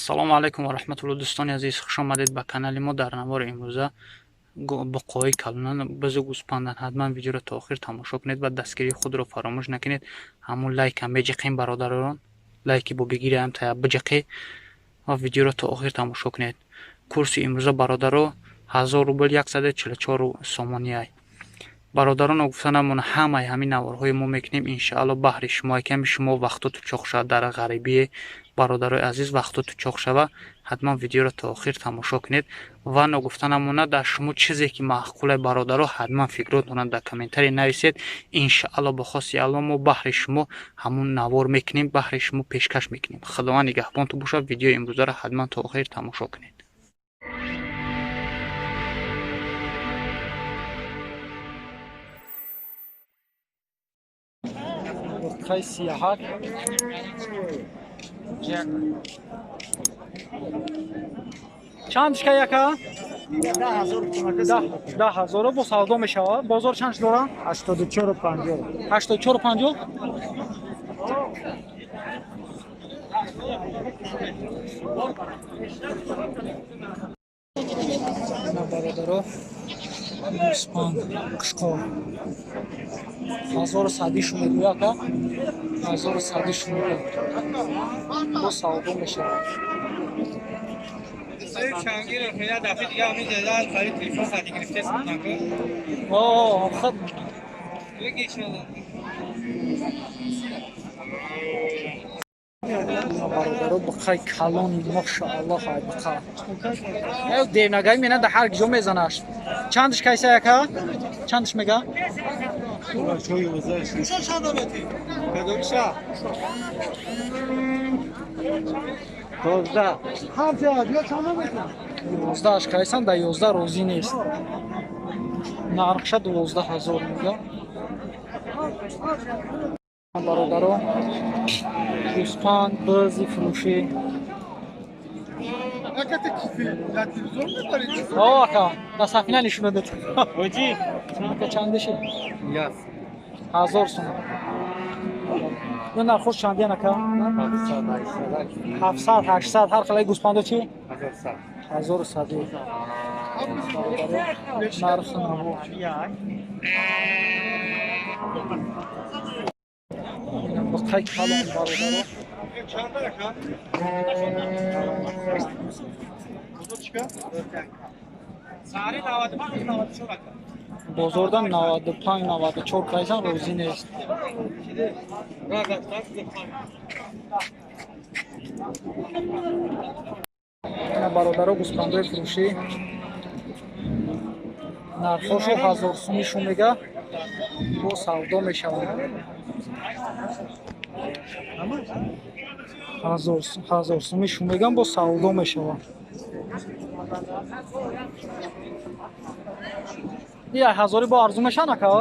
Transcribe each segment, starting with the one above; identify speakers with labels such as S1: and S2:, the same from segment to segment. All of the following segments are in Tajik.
S1: Ассалому алайкум ва раҳматуллоҳ, дӯстони азиз, хуш омадед ба канали мо. Дар навори имрӯза буқои калонан бузу гӯспандан. Ҳатман видеоро то охир тамошо кунед ва дастгирии худро фаромӯш накунед. Ҳамун лайкам беҷиқем, бародарон, лайки бо бигираам тая биҷиқе ва видеоро то охир тамошо кунед. Курси имрӯза, бародаро, 1000 рубл 144 сомониай. Бародарон, гуфтанамон, ҳамаи ҳамин наворҳои мо мекунем, иншаалло, баҳри шумо. Яками шумо вақтоту чоқ шава дар ғарибие, бародарои азиз, вақтоту чоқ шава, ҳатман видеоро то охир тамошо кунед. Ва ногуфта намонад, дар шумо чизе ки маъқулай, бародаро, ҳатман фикротонро дар комментарий нависед. Иншаалло, бо хости Алло, мо баҳри шумо ҳамун навор мекунем, баҳри шумо пешкаш мекунем. Худованд нигаҳбонту бошад. Видеои имрӯзаро ҳатман то охир тамошо кунед.
S2: Қай сияҳак чанд шка яка? 10 000 бо савдо мешавад. Бозор чанд дора?
S3: 84,50.
S2: 84,50. Бародаро, гӯспанд қишқо ҳазору садишу мегӯяд, ака, ҳазору садишу мегӯяд, бо савдо мешавад. Хуб, бародаро, буқаи калони, мошааллоҳ, ай буқа девнагаи мена да ҳар ҷо мезанаш. Чандш кайса, яка, чандш мега? 11-аш кайсан, да 11 розӣ нест. Нархша 12 000 мега. Бародаро, гӯспанд бизи фурӯшӣ. Ака, да сафина нишона дод. Ака, чандеши? 1000 сум. Ё нархош чандиян, ака? 700, 800, ҳар хелаи гӯспандо чи? 1100. Нархи наво. Буқаи калон, бародаро. Бозорда 95, 94 кайсан, розӣ нест. Бародаро, гӯспандои фурӯшӣ, нархҳошо 1000 сумишу мега, бо савдо мешаванд. 1000 сумишу мегам, бо савдо мешаванд. Я ҳазори бо арзу мешан, ака?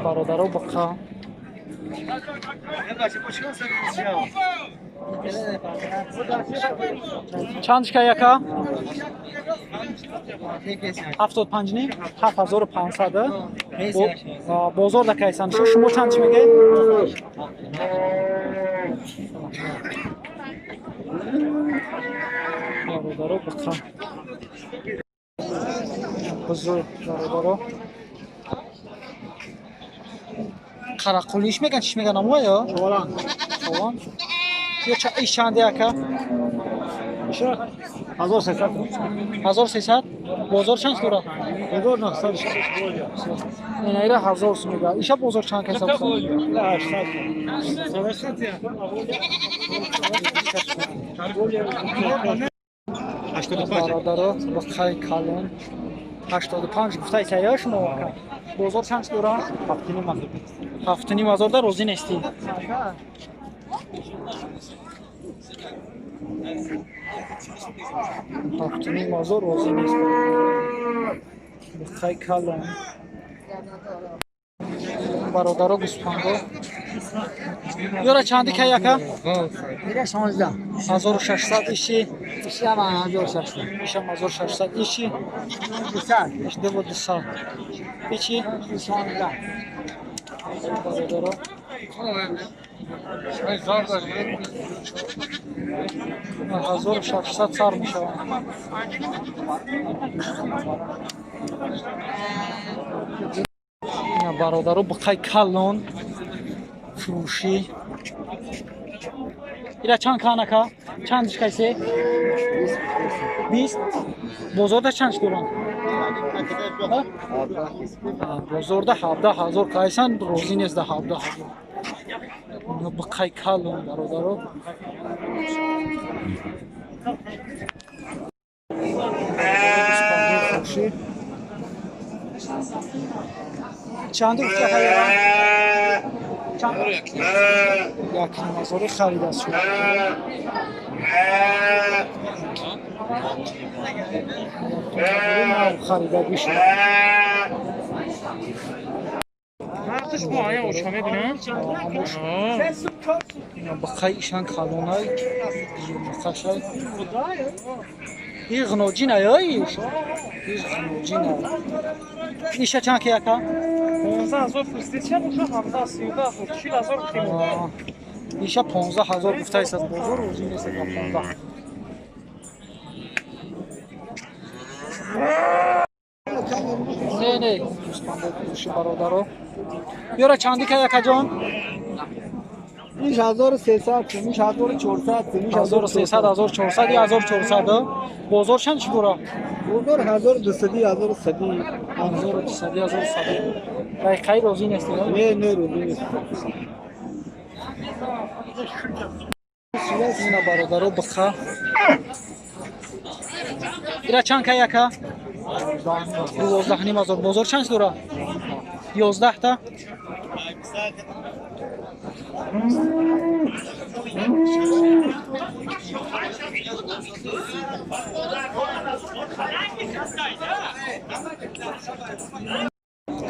S2: Бародаро, буқа чандшка, яка? 75 ним, 7500. Бозор да кайсан, шумо чанд чи мегӯед, бародаро? Буқа бузург, бародаро, қарақулиш меган, чиш меган, амуа ё чован? Иш чанде, ака?
S3: 1300.
S2: 1300. Бозор чанд дорад?
S3: Бозор 900.
S2: Инаира 1000 сум мега. Иша бозор чанд кайса?
S3: 800.
S2: Бародаро, буқаи калон 85 гуфтаи сая шумо, ака. Бозор чанд дорад? 7,5 ҳазор. Да розӣ нестӣ? 7,5 ҳазор розӣ нест. Буқаи калон, бародаро, гӯспандо. Ёра чанди кай, ака?
S3: 16.
S2: 1600. Иши?
S3: Ишам 1600.
S2: Ишам 1600. Иши?
S3: 200.
S2: Иш 2200. Ичи?
S3: 16.
S2: Бародаро. 1600 сар мешаванд. Ина бародаро буқай калон фурӯшӣ. Ира чанд канака? Чандиш кайсе? 20. Бозорда чанд доранд? Бозорда 17,000 кайсан, розӣ нест да 17,000. Ина буқай калон бародаро. Чанди гуфта харида? Чанд? 1,5 ҳазори харида шуд. Харида бишуд. Бақай ишан калонай, бақашай. И ғноҷина ё иш? Иш ғноҷина. Иша чанд ки яка?
S4: 15,000 пурсидед, ча боша 17, 13,000, 40,000 қимат.
S2: Иша 15,000 гуфтааст аз бозор, рӯзӣ нест ба 15. Не, не, гӯспандо фурӯши бародаро. Ёра чанди ка якаҷон?
S3: Иш 1300, иш 1400, иш
S2: 1300, 1400, 1400. Бозор чанд чӣ дора?
S3: Бозор 1200, 1100.
S2: 1200, 1100. Дақиқаи розӣ нестед?
S3: Не, не, розӣ нест.
S2: Ина бародаро буқа. Ира чанд ка яка? 12,5 ҳазор. Бозор чанд дора? 11 та?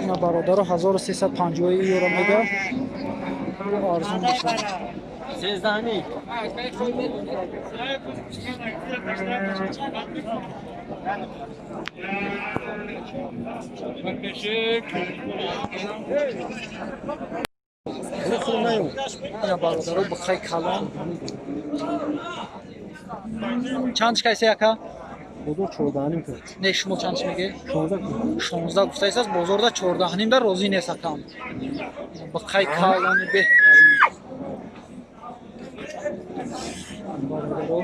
S2: Ина бародаро 1350 евро мега. Арзон мешавад.
S3: 13.
S2: Ина бародаро буқай калон. Чанд кайсе яка?
S3: Бозор 14,5 кард.
S2: Не, шумо чанд меге?
S3: 16.
S2: 16 гуфтааст, бозорда 14,5 да розӣ нест акам. Буқай калони беҳтарин. Бародаро.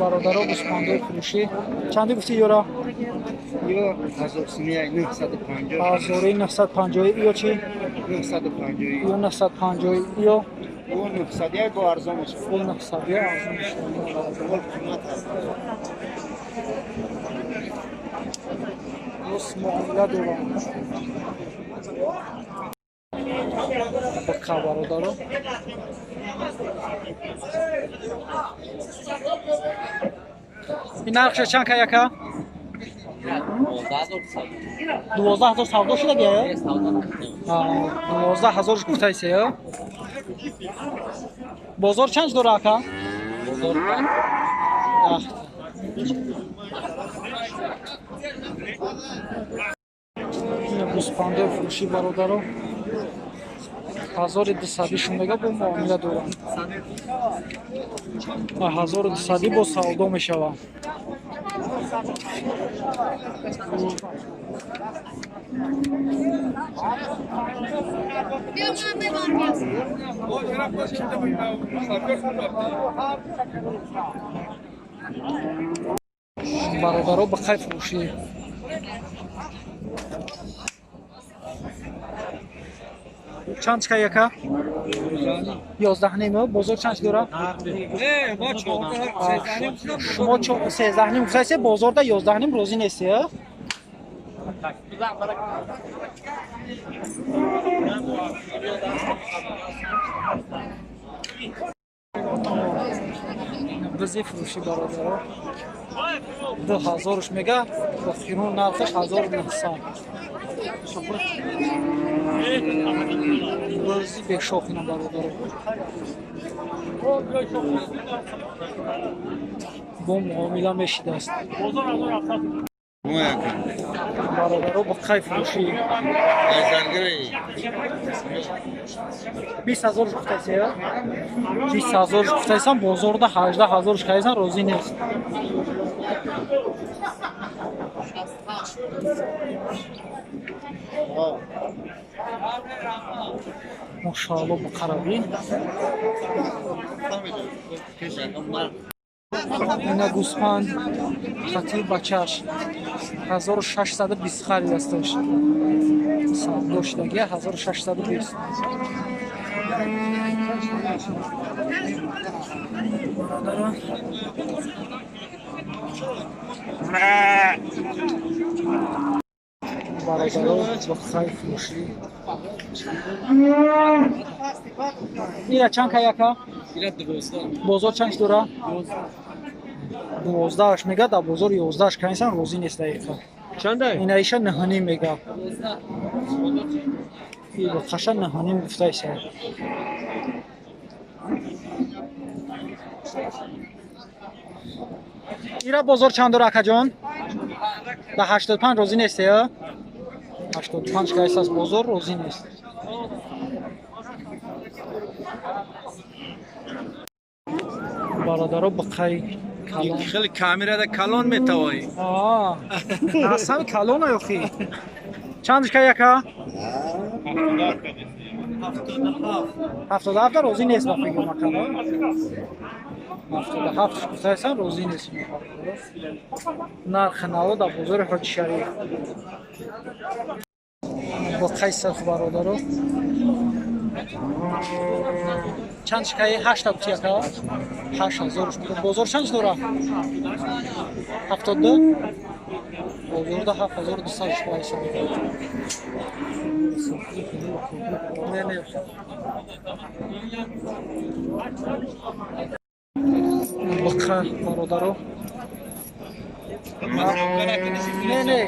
S2: Бародаро гӯспандои фурӯшӣ. Чанди гуфтӣ ёра?
S3: Ё 1950.
S2: 1950. Ё чӣ?
S3: 950.
S2: Ё 950. Ё
S3: Ё 900 бо арзон мешавад.
S2: Ё 900 арзон мешавад.
S3: Қимат аст.
S2: Боз муомила дорам. Буқа бародаро. Ин нархша чанд ка яка? 12,000 савдо шуда гия? 12,000 гуфтаисе ё? Бозор чанд дора ака? 10. Гӯспандои фурӯшӣ бародаро. 1200 шун мега бо муомила дорам. 1200 бо савдо мешавад. Бародаро буқай фурӯшӣ. Чанд чика яка? 11,5. Бозор чанд дора? Шумо 13,5 гуфтаисе, бозорда 11,5 розӣ нестӣ? Бизи фурӯшӣ бародаро. 2000 мега, охирон нархаш 1900. Бузи бешох ина бародаро. Бо муомила мешидааст. Бародаро буққаи фурӯшӣ. 20 000 гуфтаси, 20 000 гуфтаисан, бозорда 18 000 кайсан, розӣ нест. Мошаалло, буқараби. Ина гӯспанд хатии бачаш 1620 харид асташ. Савдо шудагия 1620. Бародаро, буққаи фурӯшӣ. Ира чанд ка яка? Бозор чанд дора? 12-аш мега, дар бозор 11-аш кайсан, розӣ нест дақиқа. Ина иша 9.5 мега. Қаша 9.5 гуфтаиса. Ира бозор чанд дора, акаҷон? Да 85 розӣ несте, я? 85 кайсас бозор, розӣ нест. Бародаро, буққаи калон.
S5: Хеле камерада калон метавоӣ.
S2: Ҳасан калона ёхи. Чандш ка яка? 77 розӣ нест ба фикр макано. 77 гуфтаисан, розӣ нест. Нархи наво дар бозори Ҳоҷи Шариф. Буққаи сирх, бародаро. Чанд шикаи? Ҳашта гуфти яка? 8000. Бозор чанд дора? 72? Бозорда 7200 шикаисан. Не, не. Буққа, бародаро. Не, не.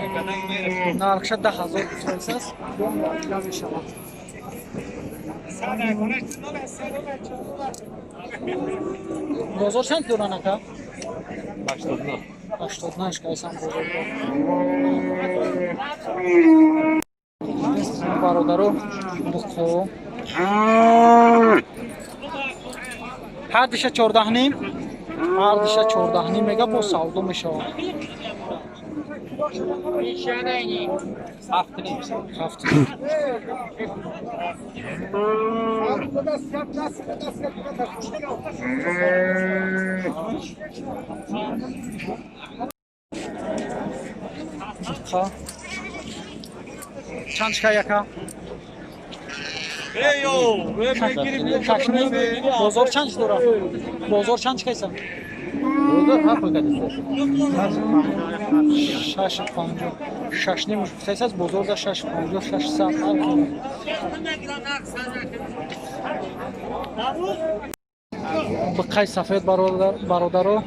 S2: Нархша 10 000 гуфтаисаст. Бо муомила мешавад. Бозор чанд доран, ака? 89 шикаисан бозорда. Бародаро, буққо. Ҳар диша 14.5, ҳар диша 14.5 мега, бо савдо мешавад. Ҳафт. Буққа. Чанд шика яка? Шашним. Бозор чанд дора? Бозор чанд шикайсан? 6.50. Шашним гуфтаисаст, бозорда 6.50, 600 ҳар хел. Буққаи сафед, бародаро.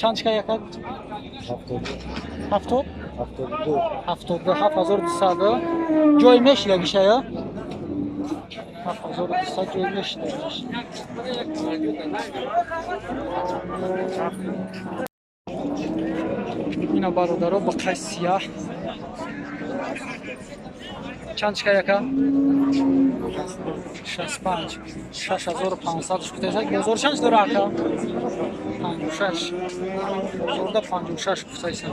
S2: Чанд шика яка? 70? 72, 7200. Ҷой мешидагишая? 7200 ҷой мешидагиш. Ина, бародаро, буққаи сияҳ. Чанд шика яка? 65. 6500 гуфтаиса. Бозор чанд дора, ака? 56. Бозорда 56 гуфтаиса.